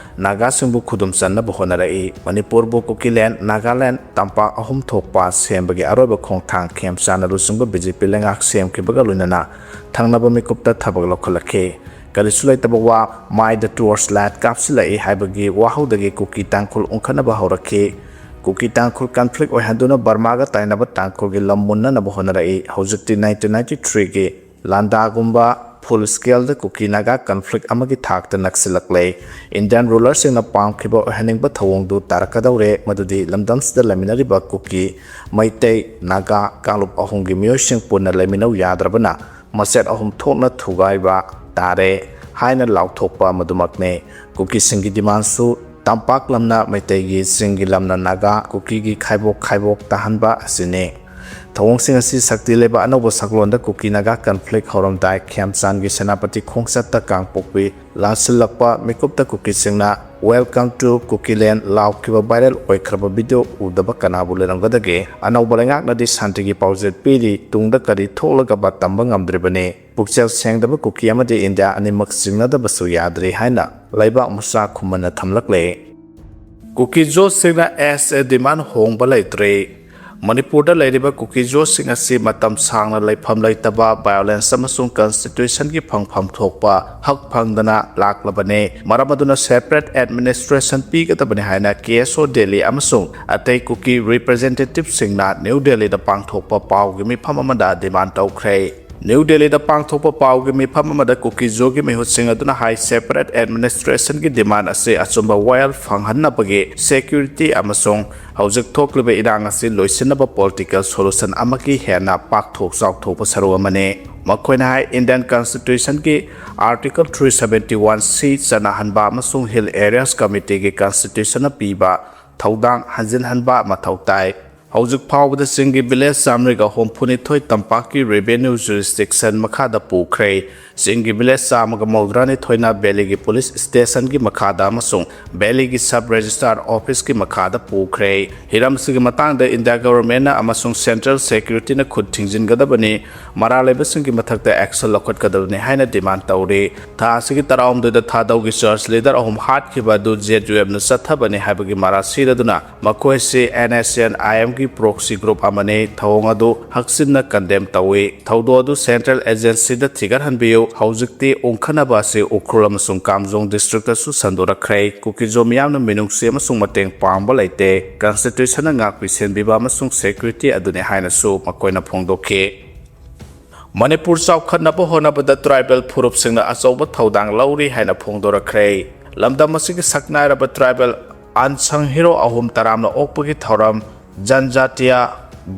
ꯅꯥꯒꯥꯁꯤꯡꯕꯨ ꯈꯨꯗꯨꯝ ꯆꯟꯅꯕ ꯍꯣꯠꯅꯔꯛꯏ꯫ ꯃꯅꯤꯄꯨꯔꯕꯨ ꯀꯨꯀꯤꯂꯦꯟ, ꯅꯥꯒꯥꯂꯦꯟ, ꯇꯝꯄꯥꯛ ꯑꯍꯨꯝ ꯊꯣꯛꯄ ꯁꯦꯝꯕꯒꯤ ꯑꯔꯣꯏꯕ ꯈꯣꯡꯊꯥꯡ ꯈꯦꯝꯆꯥꯟꯅ ꯂꯨꯆꯤꯡꯕ ꯕꯤ ꯖꯦ ꯄꯤ ꯂꯩꯉꯥꯛ ꯁꯦꯝꯈꯤꯕꯒ ꯂꯣꯏꯅꯅ ꯊꯪꯅꯕ ꯃꯤꯀꯨꯞꯇ ꯊꯕꯛ ꯂꯧꯈꯠꯂꯛꯈꯤ꯫ ꯀꯔꯤꯁꯨ ꯂꯩꯇꯕ ꯋꯥ, ꯃꯥꯏꯗ ꯇꯣꯔꯆ ꯂꯥꯏꯠ ꯀꯥꯞꯁꯤꯜꯂꯛꯏ ꯍꯥꯏꯕꯒꯤ ꯋꯥꯍꯧꯗꯒꯤ ꯀꯨꯀꯤ ꯇꯥꯡꯈꯨꯜ ꯎꯪꯈꯠꯅꯕ ꯍꯧꯔꯛꯈꯤ꯫ ꯀꯨꯀꯤ ꯇꯥꯡꯈꯨꯜ ꯀꯟꯐ꯭ꯂꯤꯛ ꯑꯣꯏꯍꯟꯗꯨꯅ ꯕꯔꯃꯥꯒ ꯇꯥꯏꯅꯕ ꯇꯥꯡꯈꯨꯜꯒꯤ ꯂꯝ ꯃꯨꯟꯅꯅꯕ ꯍꯣꯠꯅꯔꯛꯏ꯫ ꯍꯧꯖꯤꯛꯇꯤ ꯅꯥꯏꯟꯇꯤꯟ ꯅꯥꯏꯟꯇꯤ ꯊ꯭ꯔꯤꯒꯤ ꯂꯥꯟꯗꯥꯒꯨꯝꯕ ꯐꯨꯜ ꯁ꯭ꯀꯦꯜꯗ ꯀꯨꯀꯤ ꯅꯥꯒꯥ ꯀꯟꯐ꯭ꯂꯤꯛ ꯑꯃꯒꯤ ꯊꯥꯛꯇ ꯅꯛꯁꯤꯜꯂꯛꯂꯦ꯫ ꯏꯟꯗꯤꯌꯥꯟ ꯔꯨꯂꯔꯁꯤꯡꯅ ꯄꯥꯝꯈꯤꯕ ꯑꯣꯏꯍꯟꯅꯤꯡꯕ ꯊꯧꯑꯣꯡꯗꯨ ꯇꯥꯔꯛꯀꯗꯧꯔꯦ, ꯃꯗꯨꯗꯤ ꯂꯝꯗꯝꯁꯤꯗ ꯂꯩꯃꯤꯟꯅꯔꯤꯕ ꯀꯨꯀꯤ, ꯃꯩꯇꯩ, ꯅꯥꯒꯥ, ꯀꯥꯡꯂꯨꯞ ꯑꯍꯨꯝꯒꯤ ꯃꯤꯑꯣꯏꯁꯤꯡ ꯄꯨꯟꯅ ꯂꯩꯃꯤꯟꯅꯧ ꯌꯥꯗ꯭ꯔꯕꯅ ꯃꯆꯦꯠ ꯑꯍꯨꯝ ꯊꯣꯛꯅ ꯊꯨꯒꯥꯏꯕ ꯇꯥꯔꯦ ꯍꯥꯏꯅ ꯂꯥꯎꯊꯣꯛꯄ ꯃꯗꯨꯃꯛꯅꯤ꯫ ꯀꯨꯀꯤꯁꯤꯡꯒꯤ ꯗꯤꯃꯥꯟꯁꯨ ꯇꯝꯄꯥꯛ ꯂꯝꯅ ꯃꯩꯇꯩꯒꯤ, ꯆꯤꯡꯒꯤ ꯂꯝꯅ ꯅꯥꯒꯥ, ꯀꯨꯀꯤꯒꯤ ꯈꯥꯏꯕꯣꯛ ꯈꯥꯏꯕꯣꯛ ꯇꯥꯍꯟꯕ ꯑꯁꯤꯅꯤ꯫ ꯊꯧꯑꯣꯡꯁꯤꯡ ꯑꯁꯤ ꯁꯛꯇꯤ ꯂꯩꯕ ꯑꯅꯧꯕ ꯁꯛꯂꯣꯟꯗ ꯀꯨꯀꯤ ꯅꯥꯒꯥ ꯀꯟꯐ꯭ꯂꯤꯛ ꯍꯧꯔꯝꯗꯥꯏ ꯈꯦꯝꯆꯥꯟꯒꯤ ꯁꯦꯅꯥꯄꯇꯤ ꯈꯣꯡꯆꯠꯇ ꯀꯥꯡꯄꯣꯛꯄꯤ ꯂꯥꯟꯁꯤꯜꯂꯛꯄ ꯃꯤꯀꯨꯞꯇ ꯀꯨꯀꯤꯁꯤꯡꯅ "Welcome to Kukiland" ꯂꯥꯎꯈꯤꯕ ꯚꯥꯏꯔꯦꯜ ꯑꯣꯏꯈ꯭ꯔꯕ ꯚꯤꯗꯤꯑꯣ ꯎꯗꯕ ꯀꯅꯥꯕꯨ ꯂꯩꯔꯝꯒꯗꯒꯦ? ꯑꯅꯧꯕ ꯂꯩꯉꯥꯛꯅꯗꯤ ꯁꯥꯟꯇꯤꯒꯤ ꯄꯥꯎꯖꯦꯜ ꯄꯤꯔꯤ, ꯇꯨꯡꯗ ꯀꯔꯤ ꯊꯣꯛꯂꯒꯕ ꯇꯝꯕ ꯉꯝꯗ꯭ꯔꯤꯕꯅꯤ꯫ ꯄꯨꯛꯆꯦꯜ ꯁꯦꯡꯗꯕ ꯀꯨꯀꯤ ꯑꯃꯗꯤ ꯏꯟꯗꯤꯌꯥ ꯑꯅꯤꯃꯛ ꯆꯤꯡꯅꯗꯕꯁꯨ ꯌꯥꯗ꯭ꯔꯤ ꯍꯥꯏꯅ ꯂꯩꯕꯥꯛ ꯃꯆꯥ ꯈꯨꯃꯟꯅ ꯊꯝꯂꯛꯂꯦ꯫ ꯀꯨꯀꯤ ꯖꯣꯁꯁꯤꯡꯅ ꯑꯦꯁ ꯑꯦ ꯗꯤꯃꯥꯟ ꯍꯣꯡꯕ ꯂꯩꯇ꯭ꯔꯦ꯫ ꯃꯅꯤꯄꯨꯔꯗ ꯂꯩꯔꯤꯕ ꯀꯨꯀꯤ ꯖꯣꯁꯁꯤꯡ ꯑꯁꯤ ꯃꯇꯝ ꯁꯥꯡꯅ ꯂꯩꯐꯝ ꯂꯩꯇꯕ, ꯚꯥꯏꯑꯣꯂꯦꯟꯁ ꯑꯃꯁꯨꯡ ꯀꯟꯁꯇꯤꯇ꯭ꯌꯨꯁꯟꯒꯤ ꯐꯪꯐꯝ ꯊꯣꯛꯄ ꯍꯛ ꯐꯪꯗꯅ ꯂꯥꯛꯂꯕꯅꯤ꯫ ꯃꯔꯝ ꯑꯗꯨꯅ ꯁꯦꯄꯔꯦꯠ ꯑꯦꯗꯃꯤꯅꯤꯁꯇ꯭ꯔꯦꯁꯟ ꯄꯤꯒꯗꯕꯅꯤ ꯍꯥꯏꯅ ꯀꯦ ꯑꯦꯁ ꯑꯣ ꯗꯦꯜꯂꯤ ꯑꯃꯁꯨꯡ ꯑꯇꯩ ꯀꯨꯀꯤ ꯔꯤꯄ꯭ꯔꯖꯦꯟꯇꯦꯇꯤꯚꯁꯤꯡꯅ ꯅ꯭ꯌꯨ ꯗꯦꯜꯂꯤꯗ ꯄꯥꯡꯊꯣꯛꯄ ꯄꯥꯎꯒꯤ ꯃꯤꯐꯝ ꯑꯃꯗ ꯗꯤꯃꯥꯟ ꯇꯧꯈ꯭ꯔꯦ꯫ ꯅ꯭ꯌꯨ ꯗꯦꯜꯂꯤꯗ ꯄꯥꯡꯊꯣꯛꯄ ꯄꯥꯎꯒꯤ ꯃꯤꯐꯝ ꯑꯃꯗ ꯀꯨꯀꯤ ꯖꯣꯒꯤ ꯃꯤꯍꯨꯠꯁꯤꯡ ꯑꯗꯨꯅ ꯍꯥꯏ, ꯁꯦꯄꯔꯦꯠ ꯑꯦꯗꯃꯤꯅꯤꯁꯇ꯭ꯔꯦꯁꯟꯒꯤ ꯗꯤꯃꯥꯟ ꯑꯁꯤ ꯑꯆꯨꯝꯕ ꯋꯥꯌꯦꯜ ꯐꯪꯍꯟꯅꯕꯒꯤ ꯁꯦꯀ꯭ꯌꯨꯔꯤꯇꯤ ꯑꯃꯁꯨꯡ ꯍꯧꯖꯤꯛ ꯊꯣꯛꯂꯤꯕ ꯏꯔꯥꯡ ꯑꯁꯤ ꯂꯣꯏꯁꯤꯟꯅꯕ ꯄꯣꯂꯤꯇꯤꯀꯦꯜ ꯁꯣꯂꯨꯁꯟ ꯑꯃꯒꯤ ꯍꯦꯟꯅ ꯄꯥꯛꯊꯣꯛ ꯆꯥꯎꯊꯣꯛꯄ ꯁꯔꯨꯛ ꯑꯃꯅꯤ꯫ ꯃꯈꯣꯏꯅ ꯍꯥꯏ, ꯏꯟꯗꯤꯌꯟ ꯀꯟꯁꯇꯤꯇ꯭ꯌꯨꯁꯟꯒꯤ article three seventy one C ꯆꯠꯅꯍꯟꯕ ꯑꯃꯁꯨꯡ ꯍꯤꯜ ꯑꯦꯔꯤꯌꯥꯁ ꯀꯃꯤꯇꯤꯒꯤ ꯀꯟꯁꯇꯤꯇ꯭ꯌꯨꯁꯟꯅ ꯄꯤꯕ ꯊꯧꯗꯥꯡ ꯍꯟꯖꯤꯟꯍꯟꯕ ꯃꯊꯧ ꯇꯥꯏ꯫ ꯍꯧꯖꯤꯛ ꯐꯥꯎꯕꯗ ꯆꯤꯡꯒꯤ ꯚꯤꯂꯦꯖ ꯆꯥꯃꯔꯤꯒ ꯍꯨꯝꯐꯨꯅꯤꯊꯣꯏ ꯇꯝꯄꯥꯛꯀꯤ ꯔꯦꯚꯦꯅ꯭ꯌꯨ ꯖꯨꯔꯤꯁꯗꯤꯛꯁꯟ ꯃꯈꯥꯗ ꯄꯨꯈ꯭ꯔꯦ꯫ ꯆꯤꯡꯒꯤ ꯚꯤꯂꯦꯖ ꯆꯥꯝꯃꯒ ꯃꯧꯗ꯭ꯔꯥꯅꯤꯊꯣꯏꯅ ꯚꯦꯂꯤꯒꯤ ꯄꯨꯂꯤꯁ ꯁ꯭ꯇꯦꯁꯟꯒꯤ ꯃꯈꯥꯗ ꯑꯃꯁꯨꯡ ꯚꯦꯂꯤꯒꯤ ꯁꯕ ꯔꯦꯖꯤꯁꯇ꯭ꯔꯥꯔ ꯑꯣꯐꯤꯁꯀꯤ ꯃꯈꯥꯗ ꯄꯨꯈ꯭ꯔꯦ꯫ ꯍꯤꯔꯝꯁꯤꯒꯤ ꯃꯇꯥꯡꯗ ꯏꯟꯗꯤꯌꯥ ꯒꯚꯔꯟꯃꯦꯟꯠꯅ ꯑꯃꯁꯨꯡ ꯁꯦꯟꯇ꯭ꯔꯦꯜ ꯁꯦꯀ꯭ꯌꯨꯔꯤꯇꯤꯅ ꯈꯨꯠ ꯊꯤꯡꯖꯤꯟꯒꯗꯕꯅꯤ, ꯃꯔꯥꯜ ꯂꯩꯕꯁꯤꯡꯒꯤ ꯃꯊꯛꯇ ꯑꯦꯛꯁꯟ ꯂꯧꯈꯠꯀꯗꯕꯅꯤ ꯍꯥꯏꯅ ꯗꯤꯃꯥꯟ ꯇꯧꯔꯤ꯫ ꯊꯥ ꯑꯁꯤꯒꯤ ꯇꯔꯥꯍꯨꯝꯗꯣꯏꯗ ꯊꯥꯗꯧꯒꯤ ꯆꯔꯆ ꯂꯤꯗꯔ ꯑꯍꯨꯝ ꯍꯥꯠꯈꯤꯕ ꯑꯗꯨ ꯖꯦ ꯌꯨ ꯑꯦꯝꯅ ꯆꯠꯊꯕꯅꯤ ꯍꯥꯏꯕꯒꯤ ꯃꯔꯥꯜ ꯁꯤꯔꯗꯨꯅ ꯃꯈꯣꯏꯁꯤ N S N I M ꯒꯤ proxy group ꯑꯃꯅꯤ꯫ ꯊꯧꯑꯣꯡ ꯑꯗꯨ ꯍꯛꯆꯤꯟꯅ condemn ꯇꯧꯏ꯫ ꯊꯧꯗꯣꯛ ꯑꯗꯨ central agencyꯗ ꯊꯤꯒꯠꯍꯟꯕꯤꯌꯨ꯫ ꯍꯧꯖꯤꯛꯇꯤ ꯎꯪꯈꯠꯅꯕ ꯑꯁꯤ ꯎꯈ꯭ꯔꯨꯜ ꯑꯃꯁꯨꯡ ꯀꯥꯝꯖꯣꯡ districtꯇꯁꯨ ꯁꯟꯗꯣꯔꯛꯈ꯭ꯔꯦ꯫ ꯀꯨꯀꯤꯖꯣ ꯃꯤꯌꯥꯝꯅ ꯃꯤꯅꯨꯡꯁꯤ ꯑꯃꯁꯨꯡ ꯃꯇꯦꯡ ꯄꯥꯡꯕ ꯂꯩꯇꯦ꯫ Constitutionꯅ ꯉꯥꯛꯄꯤ ꯁꯦꯟꯕꯤꯕ ꯑꯃꯁꯨꯡ security ꯑꯗꯨꯅꯤ ꯍꯥꯏꯅꯁꯨ ꯃꯈꯣꯏꯅ ꯐꯣꯡꯗꯣꯛꯈꯤ꯫ ꯃꯅꯤꯄꯨꯔ ꯆꯥꯎꯈꯠꯅꯕ ꯍꯣꯠꯅꯕꯗ tribal ꯐꯨꯔꯨꯞꯁꯤꯡꯅ ꯑꯆꯧꯕ ꯊꯧꯗꯥꯡ ꯂꯧꯔꯤ ꯍꯥꯏꯅ ꯐꯣꯡꯗꯣꯔꯛꯈ꯭ꯔꯦ꯫ ꯂꯝꯗꯝ ꯑꯁꯤꯒꯤ ꯁꯛꯅꯥꯏꯔꯕ tribal unsung hero ꯑꯍꯨꯝ ꯇꯔꯥꯝꯅ ꯑꯣꯛꯄꯒꯤ ꯊꯧꯔꯝ ꯖꯟꯖꯥꯇꯤꯌꯥ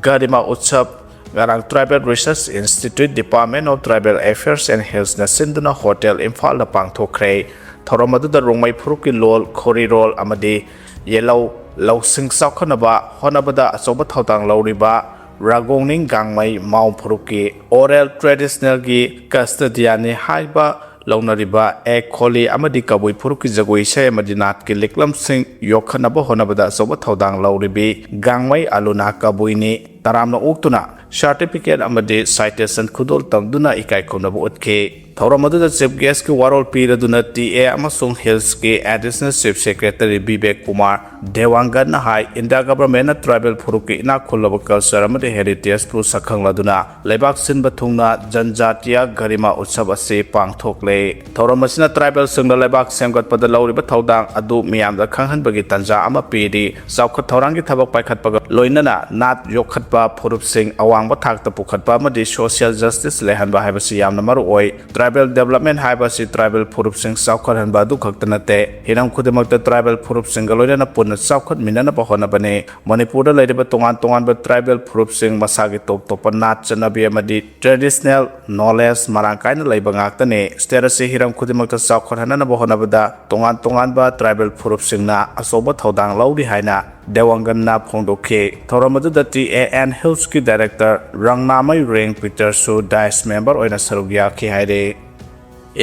ꯒꯔꯤꯃꯥ ꯎꯠꯁꯕ ꯉꯔꯥꯡ Tribal Research Institute, Department of Tribal Affairs and Hillsꯅ ꯁꯤꯟꯗꯨꯅ Hotel ꯏꯝꯐꯥꯜꯗ ꯄꯥꯡꯊꯣꯛꯈ꯭ꯔꯦ꯫ ꯊꯧꯔꯝ ꯑꯗꯨꯗ ꯔꯣꯡꯃꯩ ꯐꯨꯔꯨꯞꯀꯤ ꯂꯣꯜ, ꯈꯣꯔꯤꯔꯣꯜ ꯑꯃꯗꯤ ꯌꯦꯜꯂꯧ ꯂꯧꯁꯤꯡ ꯆꯥꯎꯈꯠꯅꯕ ꯍꯣꯠꯅꯕꯗ ꯑꯆꯧꯕ ꯊꯧꯗꯥꯡ ꯂꯧꯔꯤꯕ ꯔꯥꯒꯣꯡꯅꯤꯡ ꯒꯥꯡꯃꯩ ꯃꯥꯎ ꯐꯨꯔꯨꯞꯀꯤ oral traditionalꯒꯤ custodianꯅꯤ ꯍꯥꯏꯕ ꯂꯧꯅꯔꯤꯕ ꯑꯦ ꯈꯣꯂꯤ ꯑꯃꯗꯤ ꯀꯕꯨꯏ ꯐꯨꯔꯨꯞꯀꯤ ꯖꯒꯣꯏ ꯏꯁꯩ ꯑꯃꯗꯤ ꯅꯥꯠꯀꯤ ꯂꯤꯛꯂꯝꯁꯤꯡ ꯌꯣꯛꯈꯠꯅꯕ ꯍꯣꯠꯅꯕꯗ ꯑꯆꯧꯕ ꯊꯧꯗꯥꯡ ꯂꯧꯔꯤꯕꯤ ꯒꯥꯡꯃꯩ ꯑꯂꯨꯅꯥ ꯀꯕꯨꯏꯅꯤ ꯇꯔꯥꯝꯅ ꯑꯣꯛꯇꯨꯅ certificate ꯑꯃꯗꯤ citation ꯈꯨꯗꯣꯜ ꯇꯝꯗꯨꯅ ꯏꯀꯥꯏ ꯈꯨꯝꯅꯕ ꯎꯠꯈꯤ꯫ ꯊꯧꯔꯝ ꯑꯗꯨꯗ chief guestꯀꯤ ꯋꯥꯔꯣꯜ ꯄꯤꯔꯗꯨꯅ TA ꯑꯃꯁꯨꯡ Hillsꯀꯤ Additional Chief Secretary Bibek Kumar ꯗꯦꯋꯥꯡꯒꯟꯅ ꯍꯥꯏ, India governmentꯅ tribal ꯐꯨꯔꯨꯞꯀꯤ ꯏꯅꯥꯛ ꯈꯨꯜꯂꯕ culture ꯑꯃꯗꯤ heritageꯄꯨ ꯁꯛꯈꯪꯂꯗꯨꯅ ꯂꯩꯕꯥꯛ ꯁꯤꯟꯕ ꯊꯨꯡꯅ ꯖꯟꯖꯥꯇꯤꯌꯥ ꯒꯔꯤꯃꯥ ꯎꯠꯁꯕ ꯑꯁꯤ ꯄꯥꯡꯊꯣꯛꯂꯦ꯫ ꯊꯧꯔꯝ ꯑꯁꯤꯅ tribalꯁꯤꯡꯅ ꯂꯩꯕꯥꯛ ꯁꯦꯝꯒꯠꯄꯗ ꯂꯧꯔꯤꯕ ꯊꯧꯗꯥꯡ ꯑꯗꯨ ꯃꯤꯌꯥꯝꯗ ꯈꯪꯍꯟꯕꯒꯤ ꯇꯥꯟꯖꯥ ꯑꯃ ꯄꯤꯔꯤ꯫ ꯆꯥꯎꯈꯠ ꯊꯧꯔꯥꯡꯒꯤ ꯊꯕꯛ ꯄꯥꯏꯈꯠꯄꯒ ꯂꯣꯏꯅꯅ ꯅꯥꯠ ꯌꯣꯛꯈꯠꯄ, ꯐꯨꯔꯨꯞꯁꯤꯡ ꯑꯋꯥꯡꯕ ꯊꯥꯛꯇ ꯄꯨꯈꯠꯄ ꯑꯃꯗꯤ social justice ꯂꯩꯍꯟꯕ ꯍꯥꯏꯕꯁꯤ ꯌꯥꯝꯅ ꯃꯔꯨ ꯑꯣꯏ꯫ Tribal development ꯍꯥꯏꯕ ꯑꯁꯤ tribal ꯐꯨꯔꯨꯞꯁꯤꯡ ꯆꯥꯎꯈꯠꯍꯟꯕ ꯑꯗꯨ ꯈꯛꯇ ꯅꯠꯇꯦ, ꯍꯤꯔꯝ ꯈꯨꯗꯤꯡꯃꯛꯇ tribal ꯐꯨꯔꯨꯞꯁꯤꯡꯒ ꯂꯣꯏꯅꯅ ꯄꯨꯟꯅ ꯆꯥꯎꯈꯠꯃꯤꯟꯅꯅꯕ ꯍꯣꯠꯅꯕꯅꯤ꯫ ꯃꯅꯤꯄꯨꯔꯗ ꯂꯩꯔꯤꯕ ꯇꯣꯉꯥꯟ ꯇꯣꯉꯥꯟꯕ tribal ꯐꯨꯔꯨꯞꯁꯤꯡ ꯃꯁꯥꯒꯤ ꯇꯣꯞ ꯇꯣꯞꯄ ꯅꯥꯠ ꯆꯠꯅꯕꯤ ꯑꯃꯗꯤ traditional knowledge ꯃꯔꯥꯡ ꯀꯥꯏꯅ ꯂꯩꯕ ꯉꯥꯛꯇꯅꯤ꯫ State ꯑꯁꯤ ꯍꯤꯔꯝ ꯈꯨꯗꯤꯡꯃꯛꯇ ꯆꯥꯎꯈꯠꯍꯟꯅꯕ ꯍꯣꯠꯅꯕꯗ ꯇꯣꯉꯥꯟ ꯇꯣꯉꯥꯟꯕ tribal ꯐꯨꯔꯨꯞꯁꯤꯡꯅ ꯑꯆꯧꯕ ꯊꯧꯗꯥꯡ ꯂꯧꯔꯤ ꯍꯥꯏꯅ ꯗꯦꯋꯥꯡꯒꯟꯅ ꯐꯣꯡꯗꯣꯛꯈꯤ꯫ ꯊꯧꯔꯝ ꯑꯗꯨꯗ TA and Hillsꯀꯤ director ꯔꯪꯅꯥꯃꯩ ꯔꯦꯡ ꯄꯤꯇꯔꯁꯨ dais member ꯑꯣꯏꯅ ꯁꯔꯨꯛ ꯌꯥꯈꯤ ꯍꯥꯏꯔꯤ꯫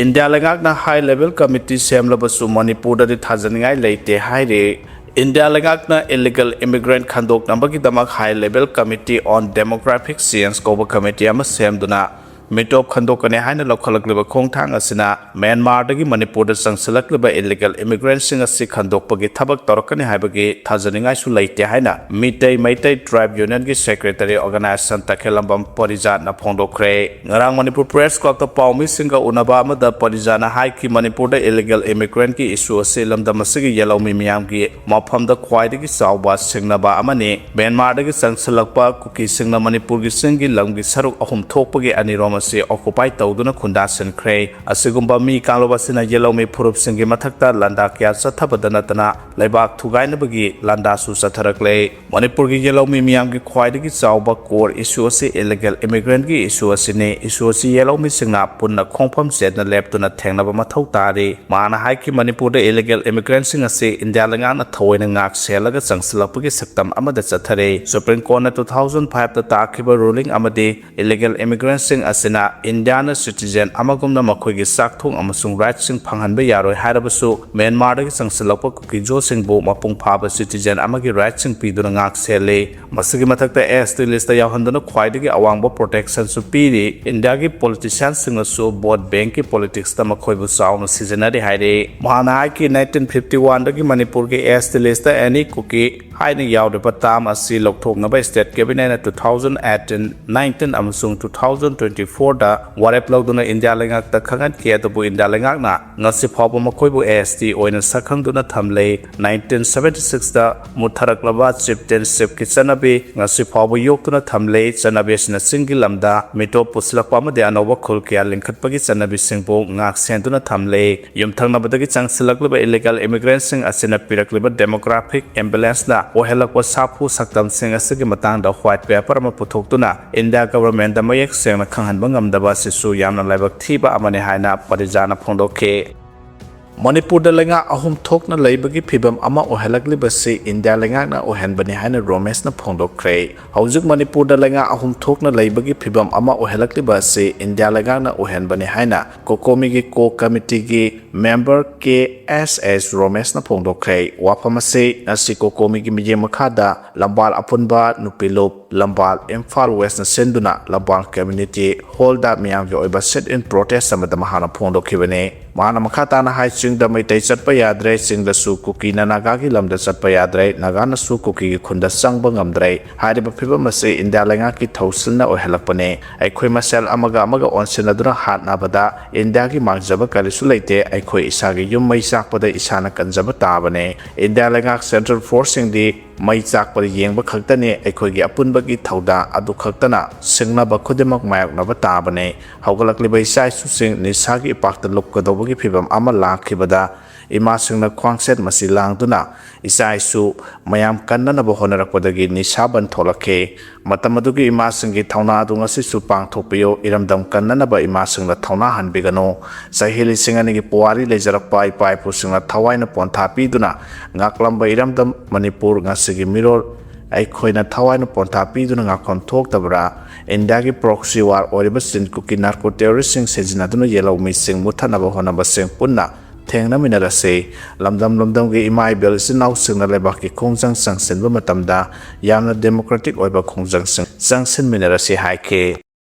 ꯏꯟꯗꯤꯌꯥ ꯂꯩꯉꯥꯛꯅ high level committee ꯁꯦꯝꯂꯕꯁꯨ ꯃꯅꯤꯄꯨꯔꯗꯗꯤ ꯊꯥꯖꯅꯤꯡꯉꯥꯏ ꯂꯩꯇꯦ ꯍꯥꯏꯔꯤ꯫ ꯏꯟꯗꯤꯌꯥ ꯂꯩꯉꯥꯛꯅ illegal immigrant ꯈꯟꯗꯣꯛꯅꯕꯒꯤꯗꯃꯛ high level committee on demographic change ꯀꯧꯕ committee ꯑꯃ ꯁꯦꯝꯗꯨꯅ ꯃꯤꯇꯣꯞ ꯈꯟꯗꯣꯛꯀꯅꯤ ꯍꯥꯏꯅ ꯂꯧꯈꯠꯂꯛꯂꯤꯕ ꯈꯣꯡꯊꯥꯡ ꯑꯁꯤꯅ ꯃ꯭ꯌꯥꯟꯃꯥꯔꯗꯒꯤ ꯃꯅꯤꯄꯨꯔꯗ ꯆꯪꯁꯤꯜꯂꯛꯂꯤꯕ illegal immigrantꯁꯤꯡ ꯑꯁꯤ ꯈꯟꯗꯣꯛꯄꯒꯤ ꯊꯕꯛ ꯇꯧꯔꯛꯀꯅꯤ ꯍꯥꯏꯕꯒꯤ ꯊꯥꯖꯅꯤꯡꯉꯥꯏꯁꯨ ꯂꯩꯇꯦ ꯍꯥꯏꯅ Meitei Meitei tribe unionꯒꯤ secretary organization ꯇꯈꯦꯜꯂꯝꯕꯝ ꯄꯔꯤꯖꯥꯠꯅ ꯐꯣꯡꯗꯣꯛꯈ꯭ꯔꯦ꯫ ꯉꯔꯥꯡ ꯃꯅꯤꯄꯨꯔ Press Clubꯇ ꯄꯥꯎꯃꯤꯁꯤꯡꯒ ꯎꯅꯕ ꯑꯃꯗ ꯄꯔꯤꯖꯥꯠꯅ ꯍꯥꯏꯈꯤ, ꯃꯅꯤꯄꯨꯔꯗ illegal immigrantꯀꯤ issue ꯑꯁꯤ ꯂꯝꯗꯝ ꯑꯁꯤꯒꯤ ꯌꯦꯜꯍꯧꯃꯤ ꯃꯤꯌꯥꯝꯒꯤ ꯃꯐꯝꯗ ꯈ꯭ꯋꯥꯏꯗꯒꯤ ꯆꯥꯎꯕ ꯁꯤꯡꯅꯕ ꯑꯃꯅꯤ꯫ ꯃ꯭ꯌꯥꯟꯃꯥꯔꯗꯒꯤ ꯆꯪꯁꯤꯜꯂꯛꯄ ꯀꯨꯀꯤꯁꯤꯡꯅ ꯃꯅꯤꯄꯨꯔꯒꯤ ꯆꯤꯡꯒꯤ ꯂꯝꯒꯤ ꯁꯔꯨꯛ ꯑꯍꯨꯝ ꯊꯣꯛꯄꯒꯤ ꯑꯅꯤꯔꯣꯝ ꯑꯁꯤ occupy ꯇꯧꯗꯨꯅ ꯈꯨꯟꯗꯥꯁꯤꯟꯈ꯭ꯔꯦ꯫ ꯑꯁꯤꯒꯨꯝꯕ ꯃꯤ ꯀꯥꯡꯂꯨꯞ ꯑꯁꯤꯅ ꯌꯦꯜꯍꯧꯃꯤ ꯐꯨꯔꯨꯞꯁꯤꯡꯒꯤ ꯃꯊꯛꯇ ꯂꯥꯟꯗꯥ ꯀꯌꯥ ꯆꯠꯊꯕꯗ ꯅꯠꯇꯅ ꯂꯩꯕꯥꯛ ꯊꯨꯒꯥꯏꯅꯕꯒꯤ ꯂꯥꯟꯗꯥꯁꯨ ꯆꯠꯊꯔꯛꯂꯦ꯫ ꯃꯅꯤꯄꯨꯔꯒꯤ ꯌꯦꯜꯍꯧꯃꯤ ꯃꯤꯌꯥꯝꯒꯤ ꯈ꯭ꯋꯥꯏꯗꯒꯤ ꯆꯥꯎꯕ core issue ꯑꯁꯤ illegal immigrantꯀꯤ issue ꯑꯁꯤꯅꯤ꯫ Issue ꯑꯁꯤ ꯌꯦꯜꯍꯧꯃꯤꯁꯤꯡꯅ ꯄꯨꯟꯅ ꯈꯣꯡꯐꯝ ꯆꯦꯠꯅ ꯂꯦꯞꯇꯨꯅ ꯊꯦꯡꯅꯕ ꯃꯊꯧ ꯇꯥꯔꯤ꯫ ꯃꯍꯥꯛꯅ ꯍꯥꯏꯈꯤ, ꯃꯅꯤꯄꯨꯔꯗ illegal immigrantꯁꯤꯡ ꯑꯁꯤ ꯏꯟꯗꯤꯌꯥ ꯂꯩꯉꯥꯛꯅ ꯊꯑꯣꯏꯅ ꯉꯥꯛ ꯁꯦꯜꯂꯒ ꯆꯪꯁꯤꯜꯂꯛꯄꯒꯤ ꯁꯛꯇꯝ ꯑꯃꯗ ꯆꯠꯊꯔꯦ꯫ Supreme Courtꯅ two thousand fiveꯇ ꯇꯥꯈꯤꯕ ruling ꯑꯃꯗꯤ illegal immigrantꯁꯤꯡ ꯑꯁꯤꯅ ꯏꯟꯗꯤꯌꯥꯅ citizen ꯑꯃꯒꯨꯝꯅ ꯃꯈꯣꯏꯒꯤ ꯆꯥꯛꯊꯣꯡ ꯑꯃꯁꯨꯡ rightꯁꯤꯡ ꯐꯪꯍꯟꯕ ꯌꯥꯔꯣꯏ ꯍꯥꯏꯔꯕꯁꯨ, ꯃ꯭ꯌꯥꯟꯃꯥꯔꯗꯒꯤ ꯆꯪꯁꯤꯜꯂꯛꯄ ꯀꯨꯀꯤꯖꯣꯁꯤꯡꯕꯨ ꯃꯄꯨꯡ ꯐꯥꯕ citizen ꯑꯃꯒꯤ rightꯁꯤꯡ ꯄꯤꯗꯨꯅ ꯉꯥꯛ ꯁꯦꯜꯂꯤ꯫ ꯃꯁꯤꯒꯤ ꯃꯊꯛꯇ ST listꯇ ꯌꯥꯎꯍꯟꯗꯨꯅ ꯈ꯭ꯋꯥꯏꯗꯒꯤ ꯑꯋꯥꯡꯕ protectionꯁꯨ ꯄꯤꯔꯤ꯫ ꯏꯟꯗꯤꯌꯥꯒꯤ politicianꯁꯤꯡꯅꯁꯨ vote bankꯀꯤ politicsꯇ ꯃꯈꯣꯏꯕꯨ ꯆꯥꯎꯅ ꯁꯤꯖꯤꯟꯅꯔꯤ ꯍꯥꯏꯔꯤ꯫ ꯃꯍꯥꯛꯅ ꯍꯥꯏꯈꯤ, nineteen fifty oneꯗꯒꯤ ꯃꯅꯤꯄꯨꯔꯒꯤ ST listꯇ any ꯀꯨꯀꯤ ꯍꯥꯏꯅ ꯌꯥꯎꯔꯤꯕ term ꯑꯁꯤ ꯂꯧꯊꯣꯛꯅꯕ state cabinetꯅ two thousand eighteen, nineteen ꯑꯃꯁꯨꯡ two thousand twenty fourꯗ ꯋꯥꯔꯦꯞ ꯂꯧꯗꯨꯅ ꯏꯟꯗꯤꯌꯥ ꯂꯩꯉꯥꯛꯇ ꯈꯪꯍꯟꯈꯤ꯫ ꯑꯗꯨꯕꯨ ꯏꯟꯗꯤꯌꯥ ꯂꯩꯉꯥꯛꯅ ꯉꯁꯤ ꯐꯥꯎꯕ ꯃꯈꯣꯏꯕꯨ ST ꯑꯣꯏꯅ ꯁꯛꯈꯪꯗꯨꯅ ꯊꯝꯂꯤ꯫ Nineteen seventy sixꯇ ꯃꯨꯠꯊꯔꯛꯂꯕ chieftainshipꯀꯤ ꯆꯠꯅꯕꯤ ꯉꯁꯤ ꯐꯥꯎꯕ ꯌꯣꯛꯇꯨꯅ ꯊꯝꯂꯤ꯫ ꯆꯠꯅꯕꯤ ꯑꯁꯤꯅ ꯆꯤꯡꯒꯤ ꯂꯝꯗ ꯃꯤꯇꯣꯞ ꯄꯨꯁꯤꯜꯂꯛꯄ ꯑꯃꯗꯤ ꯑꯅꯧꯕ ꯈꯨꯜ ꯀꯌꯥ ꯂꯤꯡꯈꯠꯄꯒꯤ ꯆꯠꯅꯕꯤꯁꯤꯡꯕꯨ ꯉꯥꯛ ꯁꯦꯟꯗꯨꯅ ꯊꯝꯂꯤ꯫ ꯌꯨꯝꯊꯪꯅꯕꯗꯒꯤ ꯆꯪꯁꯤꯜꯂꯛꯂꯤꯕ illegal immigrantꯁꯤꯡ ꯑꯁꯤꯅ ꯄꯤꯔꯛꯂꯤꯕ demographic imbalanceꯅ ꯑꯣꯏꯍꯜꯂꯛꯄ ꯁꯥꯐꯨ ꯁꯛꯇꯝꯁꯤꯡ ꯑꯁꯤꯒꯤ ꯃꯇꯥꯡꯗ white paper ꯑꯃ ꯄꯨꯊꯣꯛꯇꯨꯅ ꯏꯟꯗꯤꯌꯥ governmentꯗ ꯃꯌꯦꯛ ꯁꯦꯡꯅ ꯈꯪꯍꯟꯕ ꯉꯝꯗꯕ ꯑꯁꯤꯁꯨ ꯌꯥꯝꯅ ꯂꯥꯏꯕꯛ ꯊꯤꯕ ꯑꯃꯅꯤ ꯍꯥꯏꯅ ꯄꯔꯤꯖꯥꯅ ꯐꯣꯡꯗꯣꯛꯈꯤ꯫ ꯃꯅꯤꯄꯨꯔꯗ ꯂꯩꯉꯥꯛ ꯑꯍꯨꯝ ꯊꯣꯛꯅ ꯂꯩꯕꯒꯤ ꯐꯤꯕꯝ ꯑꯃ ꯑꯣꯏꯍꯜꯂꯛꯂꯤꯕꯁꯤ ꯏꯟꯗꯤꯌꯥ ꯂꯩꯉꯥꯛꯅ ꯑꯣꯏꯍꯟꯕꯅꯤ ꯍꯥꯏꯅ ꯔꯣꯃꯦꯁꯅ ꯐꯣꯡꯗꯣꯛꯈ꯭ꯔꯦ꯫ ꯍꯧꯖꯤꯛ ꯃꯅꯤꯄꯨꯔꯗ ꯂꯩꯉꯥꯛ ꯑꯍꯨꯝ ꯊꯣꯛꯅ ꯂꯩꯕꯒꯤ ꯐꯤꯕꯝ ꯑꯃ ꯑꯣꯏꯍꯜꯂꯛꯂꯤꯕ ꯑꯁꯤ ꯏꯟꯗꯤꯌꯥ ꯂꯩꯉꯥꯛꯅ ꯑꯣꯏꯍꯟꯕꯅꯤ ꯍꯥꯏꯅ COCOMIꯒꯤ core committeeꯒꯤ member K ꯑꯦꯁ ꯑꯦꯁ ꯔꯣꯃꯦꯁꯅ ꯐꯣꯡꯗꯣꯛꯈ꯭ꯔꯦ꯫ ꯋꯥꯐꯝ ꯑꯁꯤ ꯉꯁꯤ ꯀꯣꯀꯣꯃꯤꯒꯤ ꯃꯤꯠꯌꯦꯡ ꯃꯈꯥꯗ ꯂꯝꯕꯥꯜ ꯑꯄꯨꯟꯕ ꯅꯨꯄꯤ ꯂꯨꯞ ꯂꯝꯕꯥꯜ ꯏꯝꯐꯥꯜ ꯋꯦꯁꯅ ꯁꯤꯟꯗꯨꯅ ꯂꯝꯕꯥꯜ ꯀꯝꯃ꯭ꯌꯨꯅꯤꯇꯤ ꯍꯣꯜꯗ ꯃꯤꯌꯥꯝꯒꯤ ꯑꯣꯏꯕ sit-in protest ꯑꯃꯗ ꯃꯍꯥꯛꯅ ꯐꯣꯡꯗꯣꯛꯈꯤꯕꯅꯤ꯫ ꯃꯍꯥꯛꯅ ꯃꯈꯥ ꯇꯥꯅ ꯍꯥꯏ, ꯆꯤꯡꯗ ꯃꯩꯇꯩ ꯆꯠꯄ ꯌꯥꯗ꯭ꯔꯦ, ꯆꯤꯡꯗꯁꯨ ꯀꯨꯀꯤꯅ ꯅꯥꯒꯥꯒꯤ ꯂꯝꯗ ꯆꯠꯄ ꯌꯥꯗ꯭ꯔꯦ, ꯅꯥꯒꯥꯅꯁꯨ ꯀꯨꯀꯤꯒꯤ ꯈꯨꯟꯗ ꯆꯪꯕ ꯉꯝꯗ꯭ꯔꯦ꯫ ꯍꯥꯏꯔꯤꯕ ꯐꯤꯕꯝ ꯑꯁꯤ ꯏꯟꯗꯤꯌꯥ ꯂꯩꯉꯥꯛꯀꯤ ꯊꯧꯁꯤꯜꯅ ꯑꯣꯏꯍꯜꯂꯛꯄꯅꯤ꯫ ꯑꯩꯈꯣꯏ ꯃꯁꯦꯜ ꯑꯃꯒ ꯑꯃꯒ ꯑꯣꯟꯁꯤꯟꯅꯗꯨꯅ ꯍꯥꯠꯅꯕꯗ ꯏꯟꯗꯤꯌꯥꯒꯤ ꯃꯥꯡꯖꯕ ꯀꯔꯤꯁꯨ ꯂꯩꯇꯦ꯫ ꯑꯩꯈꯣꯏ ꯏꯁꯥꯒꯤ ꯌꯨꯝ ꯃꯩ ꯆꯥꯛꯄꯗ ꯏꯁꯥꯅ ꯀꯟꯖꯕ ꯇꯥꯕꯅꯤ꯫ ꯏꯟꯗꯤꯌꯥ ꯂꯩꯉꯥꯛ central forceꯁꯤꯡꯗꯤ ꯃꯩ ꯆꯥꯛꯄꯗ ꯌꯦꯡꯕ ꯈꯛꯇꯅꯤ꯫ ꯑꯩꯈꯣꯏꯒꯤ ꯑꯄꯨꯟꯕꯒꯤ ꯊꯧꯗꯥꯡ ꯑꯗꯨ ꯈꯛꯇꯅ ꯁꯤꯡꯅꯕ ꯈꯨꯗꯤꯡꯃꯛ ꯃꯥꯌꯣꯛꯅꯕ ꯇꯥꯕꯅꯤ꯫ ꯍꯧꯒꯠꯂꯛꯂꯤꯕ ꯏꯆꯥ ꯏꯁꯨꯁꯤꯡ ꯅꯤꯁꯥꯒꯤ ꯏꯄꯥꯛꯇ ꯂꯨꯞꯀꯗꯧꯕꯒꯤ ꯐꯤꯕꯝ ꯑꯃ ꯂꯥꯛꯈꯤꯕꯗ ꯏꯃꯥꯁꯤꯡꯅ ꯈ꯭ꯋꯥꯡꯁꯦꯠ ꯃꯁꯤ ꯂꯥꯡꯗꯨꯅ ꯏꯆꯥ ꯏꯁꯨ ꯃꯌꯥꯝ ꯀꯟꯅꯅꯕ ꯍꯣꯠꯅꯔꯛꯄꯗꯒꯤ ꯅꯤꯁꯥ ꯕꯟ ꯊꯣꯛꯂꯛꯈꯤ꯫ ꯃꯇꯝ ꯑꯗꯨꯒꯤ ꯏꯃꯥꯁꯤꯡꯒꯤ ꯊꯧꯅꯥ ꯑꯗꯨ ꯉꯁꯤꯁꯨ ꯄꯥꯡꯊꯣꯛꯄꯤꯌꯨ꯫ ꯏꯔꯝꯗꯝ ꯀꯟꯅꯅꯕ ꯏꯃꯥꯁꯤꯡꯅ ꯊꯧꯅꯥ ꯍꯟꯕꯤꯒꯅꯨ꯫ ꯆꯍꯤ ꯂꯤꯁꯤꯡ ꯑꯅꯤꯒꯤ ꯄꯨꯋꯥꯔꯤ ꯂꯩꯖꯔꯛꯄ ꯏꯄꯥ ꯏꯄꯨꯁꯤꯡꯅ ꯊꯋꯥꯏꯅ ꯄꯣꯟꯊꯥ ꯄꯤꯗꯨꯅ ꯉꯥꯛꯂꯝꯕ ꯏꯔꯝꯗꯝ ꯃꯅꯤꯄꯨꯔ ꯉꯁꯤꯒꯤ ꯃꯤꯔꯣꯜ ꯑꯩꯈꯣꯏꯅ ꯊꯋꯥꯏꯅ ꯄꯣꯟꯊꯥ ꯄꯤꯗꯨꯅ ꯉꯥꯛꯐꯝ ꯊꯣꯛꯇꯕ꯭ꯔꯥ? ꯏꯟꯗꯤꯌꯥꯒꯤ proxy war ꯑꯣꯏꯔꯤꯕ ꯆꯤꯟ ꯀꯨꯀꯤ narco terroristꯁꯤꯡ ꯁꯤꯖꯤꯟꯅꯗꯨꯅ ꯌꯦꯜꯍꯧꯃꯤꯁꯤꯡ ꯃꯨꯠꯊꯠꯅꯕ ꯍꯣꯠꯅꯕꯁꯤꯡ ꯄꯨꯟꯅ ꯊꯦꯡꯅꯃꯤꯟꯅꯔꯁꯤ꯫ ꯂꯝꯗꯝ ꯂꯝꯗꯝꯒꯤ ꯏꯃꯥ ꯏꯕꯦꯜ ꯏꯆꯤꯟ ꯏꯅꯥꯎꯁꯤꯡꯅ ꯂꯩꯕꯥꯛꯀꯤ ꯈꯣꯡꯖꯪ ꯆꯪꯁꯤꯟꯕ ꯃꯇꯝꯗ ꯌꯥꯝꯅ democratic ꯑꯣꯏꯕ ꯈꯣꯡꯖꯪꯁꯤꯡ ꯆꯪꯁꯤꯟꯃꯤꯟꯅꯔꯁꯤ ꯍꯥꯏꯈꯤ꯫